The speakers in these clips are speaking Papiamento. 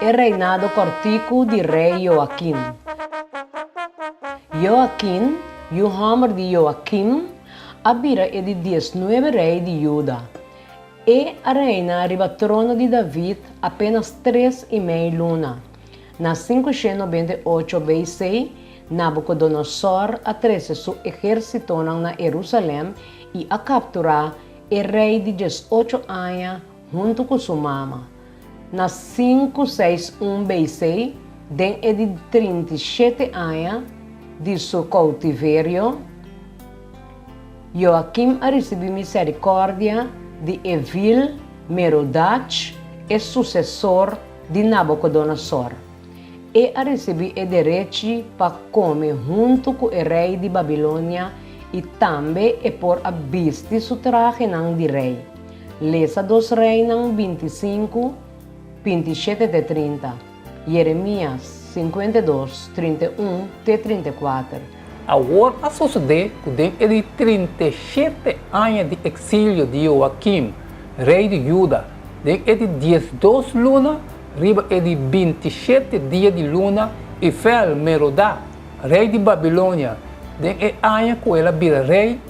e reinado kòrtiku di Rei Joakin. Joakin, yu hòmber di Joakim, a bira e di diesnuebe rei di Juda. E a reina riba trono di David apénas tres i mei luna. Na 598 BC, Nabukodonosor a trese su ehérsitonan na Herusalèm i a kapturá e rei di 18 aña huntu ku su mama. Na 561 BC, den e di 37 aña di su koutiverio, Joakim a risibí miserikòrdia di Evil Merodach, e susesor di Nabukodonosor. E a risibí e derechi pa kome huntu ku e rei di Babilonia i tambe e por a bisti su trahenan di rei. Lesa Dos Reinan 25, 27 te 30, Jeremias 52, 31 te 34. Awor a sosodé ku den e di 37 aña di eksilio di Joakim, rei di Juda, den e di 12 luna, riba e di 27 dia di luna, Ifel Merodak, rei di Babilonia, den e aña ku el a bira rei,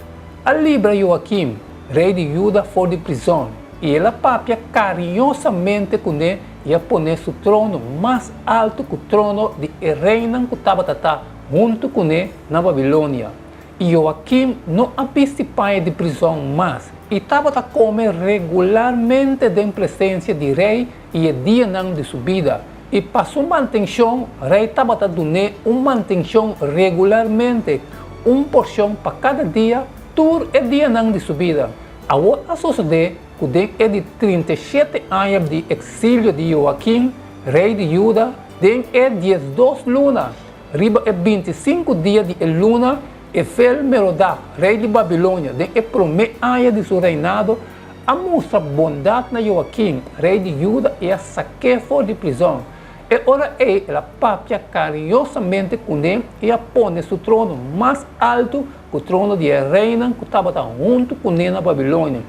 a libra Joakim, rei di Juda, for di prizòn, i el a papia kariñosamente kuné i a pone su trono mas altu ku trono di e reinan ku tabata ta huntu kuné na Babilonia. I Joakim no a bisti paña di prizòn mas, i tabata kome regularmente den presensia di rei i e dianan di su bida, i pa su mantenshon rei tabata dun'é un mantenshon regularmente, un porshon pa kada dia tur e dianan di su bida. Awor a sosodé ku den e di 37 aña di eksilio di Joakin, rei di Juda, den e 12 luna, riba e 25 dia di e luna, Evel-Merodak, rei di Babilonia, den e promé aña di su reinado, a mustra bondat na Joakin, rei di Juda, i a sak'é for di prizòn. E ora ei el a papia kariñosamente kuné i a pone su trono mas altu ku trono di e reinan ku tabata huntu kuné na Babilonia.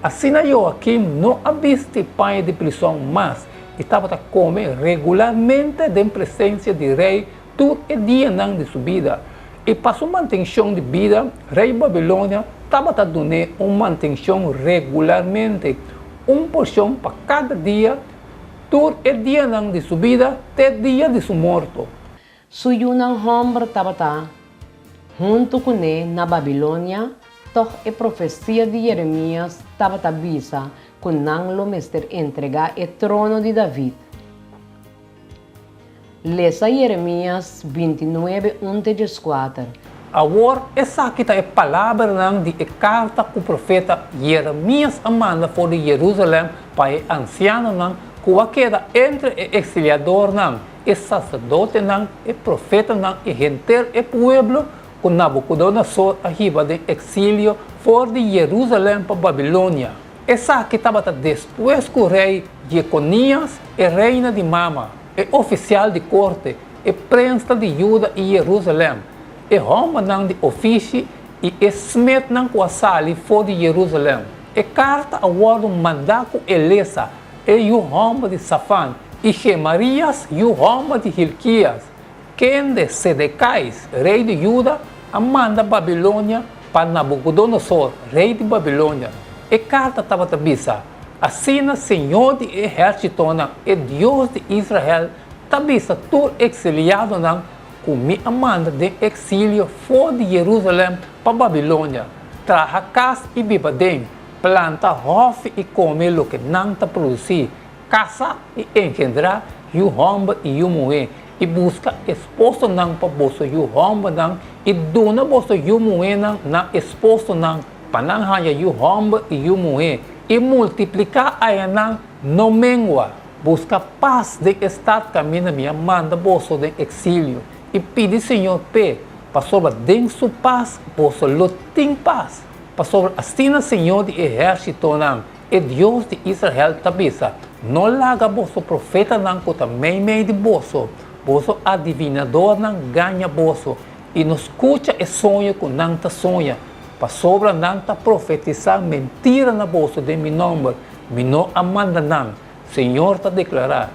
Asina Joakin no a bisti paña di prizòn mas i tabata kome regularmente den presensia di rei tur e dianan di su bida. I pa su mantenshon di bida, rei Babilonia tabata dun'é un mantenshon regularmente, un porshon pa kada dia, tur e dianan di su bida te dia di su morto. Su yunan hòmber tabata huntu kuné na Babilonia, tòg e profesia di Jeremias tabata bisa ku nan lo mester entregá e trono di David. Lesa Jeremias 29, 1 te 14. Awor esaki ta e palabranan di e karta ku profeta Jeremias a manda for di Jerusalèm pa e ansianonan ku a keda entre e eksiliadornan, e saserdotenan, e profetanan i henter e pueblo ku Nabukodonosor a hiba den eksilio for di Jerusalèm pa Babilonia. Esaki tabata despues ku rei Jekonias, e reina di mama, e ofisial di korte, e prensnan di Juda i Jerusalèm, e hòmbernan di ofishi i e smetnan ku a sali for di Jerusalèm. E karta a wòrdu mandá ku Elesa, e yu hòmber di Safan, i Gemarias, yu hòmber di Hilkias, kende Sedekais, rei di Juda, a manda Babilonia pa Nabukodonosor, rei di Babilonia. E karta tabata bisa, Asina señor di e ehérsitonan, e Dios di Israel, ta bisa tur eksiliadonan ku mi a manda den eksilio for di Jerusalèm pa Babilonia, Traha kas i biba den, planta hòfi i kome loke nan ta produsí, Kasa i engendrá yu hòmber i yu muhé, i buska esposonan pa boso yu hòmbernan i duna boso yu muhénan nan esposonan, pa nan haña yu hòmber i yu muhé, i multipliká ayanan, no mengua. Buska pas den e stat kaminda mi a manda boso den eksilio, i pidi Señor p'e, pasobra den su pas boso lo tin pas. Pasobra asina Señor di ehérsitonan, E Dios di Israel ta bisa, No laga boso profetanan ku ta meimei di boso, boso adivinadornan gaña boso, i no skucha e soño ku nan ta soña, pasobra nan ta profetisá mentira na boso den mi nòmber, mi no a manda nan, Señor ta deklará.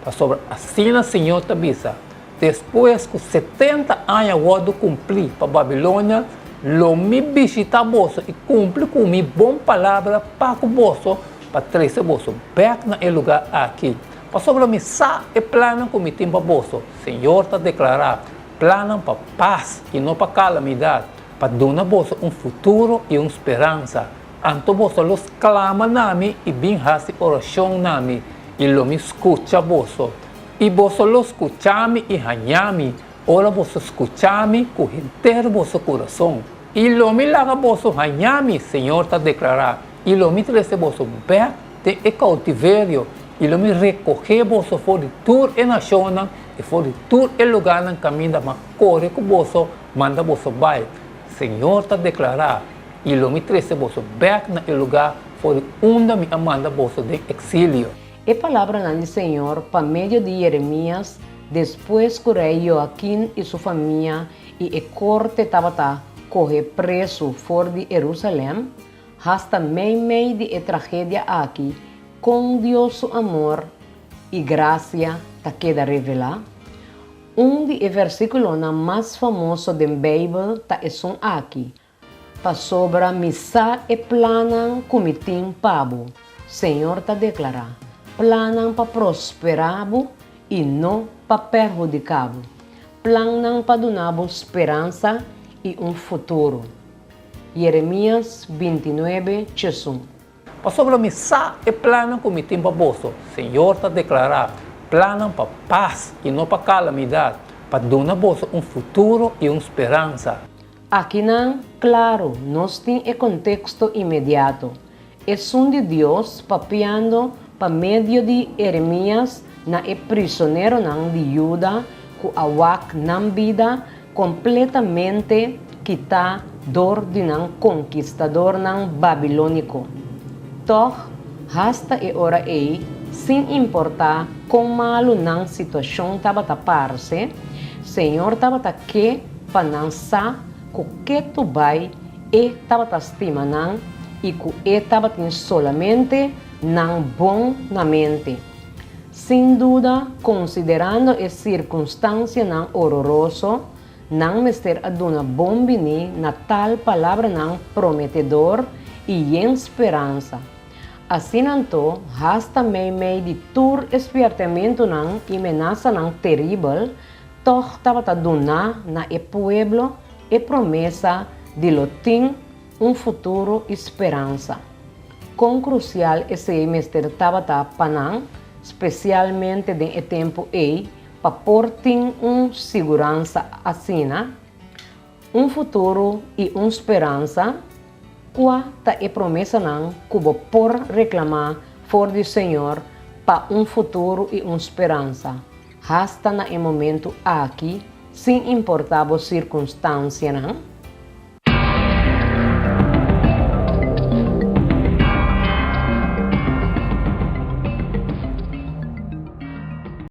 Pasobra asina Señor ta bisa, Despues ku 70 aña wòrdu kumplí pa Babilonia, lo mi bishitá boso i kumpli ku mi bon palabra pa ku boso pa trese boso bèk na e lugá aki. Pasobra mi sa e plannan ku mi tin pa boso, Señor ta deklará, plannan pa pas i no pa kalamidat, pa duna boso un futuro i un speransa. Anto boso lo sklama na mi i bin hasi orashon na mi, i lo mi skucha boso. I boso lo skucha mi i haña mi, ora boso skucha mi ku henter boso kurason. I lo mi laga boso haña mi, Señor ta deklará, i lo mi trese boso bèk den e koutiverio, i lo mi rekohé boso for di tur e nashonnan i for di tur e lugánan kaminda m'a kore ku boso manda boso bai, Señor ta deklará, i lo mi trese boso bèk na e lugá for di unda mi a manda boso den eksilio. E palabranan di Señor pa medio di Yeremías despues ku rei Joakin i su famia i e korte tabata kohe presu for di Herusalèm, hasta meimei di e tragedia aki, kon Dios su amor i grasia ta keda revelá? Un di e versíkulonan mas famoso den Beibel ta esun aki, Pasobra mi sa e plannan ku mi tin pa bo, Señor ta deklará, plannan pa prosperá bo i no pa perhudiká bo, plannan pa duna bo speransa i un futuro. Jeremias 29, 11. Pasobra mi sa e plannan ku mi tin pa boso, Señor ta deklará, plannan pa pas i no pa kalamidat, pa duna boso un futuro i un speransa. Akinan, klaru, nos tin e konteksto inmediato, esun di Dios papiando pa medio di Eremias na e prisoneronan di Juda ku a wak nan bida kompletamente kitá dor di nan konkistadornan babilóniko. Tòg, hasta e ora ei, sin importá kon malu nan situashon tabata parse, Señor tabata ke pa nan sa ku ketu bai E tabata stima nan i ku E tabatin solamente nan bon na mente. Sin duda, konsiderando e sirkunstansianan ororoso, nan mester a duna bon biní na tal palabranan prometedor i yen speransa. Asina anto, hasta meimei di tur e spièrtamentunan i menasanan teribel, tòg tabata duná na e pueblo e promesa di lo tin un futuro i speransa. Kon krusial esei mester tabata pa nan, spesialmente den e tempu ei, pa por tin un siguransa asina, un futuro i un speransa? Kua ta e promesanan ku bo por reklamá for di Señor pa un futuro i un speransa, hasta na e momentu aki, sin importá bo sirkunstansianan?